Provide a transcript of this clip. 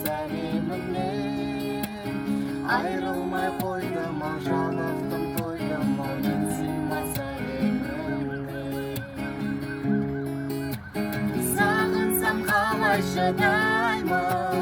әлемімнен. Айрылмай қойдым ау, жалықтым, тойдым ау мен сыймас әлемімнен. Сағынсам, қалай шыдаймын?